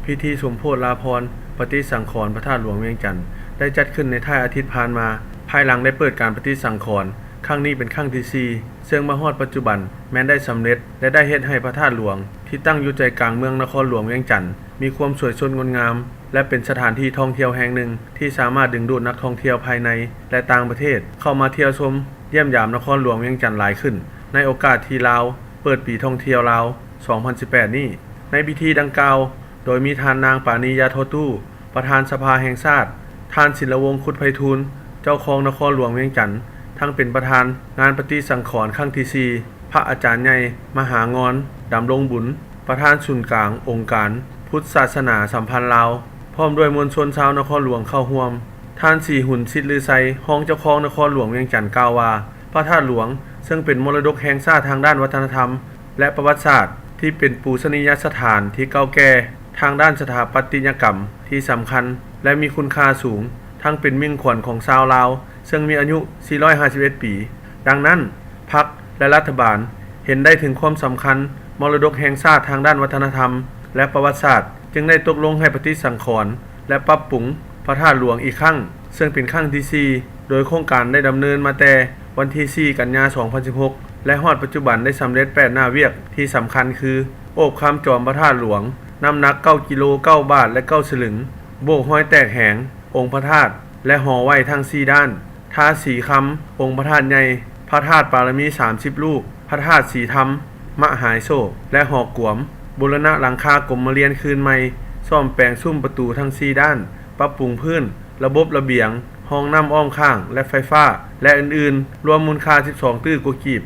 ພິທີສົມໂພດລາພອນປະຕິສັງຂອນພະທາດຫຼວງວຽງຈັນ ໄດ້ຈັດຂຶ້ນໃນທ້າຍອາທິດຜ່ານມາ, ພາຍຫຼັງໄດ້ເປີດການປະຕິສັງຂອນຄັ້ງນີ້ເປັນຄັ້ງທີສີ່ ເຊິ່ງມາຮອດປັດຈຸບັນແມ່ນໄດ້ສຳເລັດ ແລະ ໄດ້ເຮັດໃຫ້ພະທາດຫຼວງທີ່ຕັ້ງຢູ່ໃຈກາງເມືອງນະຄອນຫຼວງວຽງຈັນ ມີຄວາມສວຍສົດງົດງາມ ແລະ ເປັນສະຖານທີ່ທ່ອງທ່ຽວແຫ່ງໜຶ່ງທີ່ສາມາດດຶງດູດນັກທ່ອງທ່ຽວພາຍໃນ ແລະ ຕ່າງປະເທດ ເຂົ້າມາທ່ຽວຊົມຢ້ຽມຢາມນະຄອນຫຼວງວຽງຈັນຫຼາຍຂຶ້ນ ໃນໂອກາດທີ່ລາວເປີດປີທ່ອງທ່ຽວລາວ ສອງພັນສິບແປດນີ້. ໃນພິທີດັ່ງກ່າວ ໂດຍມີທ່ານນາງ ປານີ ຢາທໍ່ຕູ້ ປະທານສະພາແຫ່ງຊາດ, ທ່ານ ສິນລະວົງ ຄຸດໄພທູນ ເຈົ້າຄອງນະຄອນຫຼວງວຽງຈັນ ທັງເປັນປະທານງານປະຕິສັງຂອນຄັ້ງທີສີ່, ພະອາຈານໃຫຍ່ ມະຫາງອນ ດຳລົງບຸນ ປະທານສູນກາງອົງການພຸດສາສະໜາສຳພັນລາວ ພ້ອມດ້ວຍມວນຊົນຊາວນະຄອນຫຼວງເຂົ້າຮ່ວມ. ທ່ານ ສີຫຸນ ສິດລືໄຊ ຮອງເຈົ້າຄອງນະຄອນຫຼວງວຽງຈັນ ກ່າວວ່າ ພະທາດຫຼວງ ເຊິ່ງເປັນມໍລະດົກແຫ່ງຊາດທາງດ້ານວັດທະນະທຳ ແລະ ປະຫວັດສາດ ທີ່ເປັນປູຊະນີຍະສະຖານທີ່ເກົ່າແກ່ທາງດ້ານສະຖາປັດຕິຍະກຳທີ່ສຳຄັນ ແລະ ມີຄຸນຄ່າສູງ, ທັງເປັນມິ່ງຂວັນຂອງຊາວລາວ ເຊິ່ງມີອາຍຸສີ່ຮ້ອຍຫ້າສິບເອັດປີ. ດັ່ງນັ້ນ, ພັກ ແລະ ລັດຖະບານເຫັນໄດ້ເຖິງຄວາມສຳຄັນມໍລະດົກແຫ່ງຊາດທາງດ້ານວັດທະນະທຳ ແລະ ປະຫວັດສາດ, ຈຶ່ງໄດ້ຕົກລົງໃຫ້ປະຕິສັງຂອນ ແລະ ປັບປຸງພະທາດຫຼວງອີກຄັ້ງ, ເຊິ່ງເປັນຄັ້ງທີສີ່ ໂດຍໂຄງການໄດ້ດຳເນີນມາແຕ່ວັນທີສີ່ ກັນຍາ ສອງພັນສິບຫົກ ແລະ ຮອດປັດຈຸບັນໄດ້ສຳເລັດແປດໜ້າວຽກທີ່ສຳຄັນຄື ໂອບຄາມຈອມພະທາດຫຼວງ ນ້ຳໜັກເກົ້າກິໂລ ເກົ້າບາດ ແລະ ເກົ້າສະລຶງ, ໂບກຮອຍແຕກແຫງອົງພະທາດ ແລະ ຫໍໄຫວ້ທັງສີ່ດ້ານ, ທາສີຄຳອົງພະທາດໃຫຍ່, ພະທາດປາລະມີສາມສິບລູກ, ພະທາດສີທຳ ມະຫາຍໂສກ ແລະ ຫໍກວມ, ບູລະນະຫຼັງຄາກົມມະລຽນຄືນໃໝ່, ສ້ອມແປງຊຸມປະຕູທັງສີ່ດ້ານ, ປັບປຸງພື້ນ, ລະບົບລະບຽງ, ຮ່ອງນ້ຳອ້ອມຂ້າງ ແລະ ໄຟຟ້າ ແລະ ອື່ນໆ ລວມມູນຄ່າສິບສອງຕື້ກວ່າກີບ.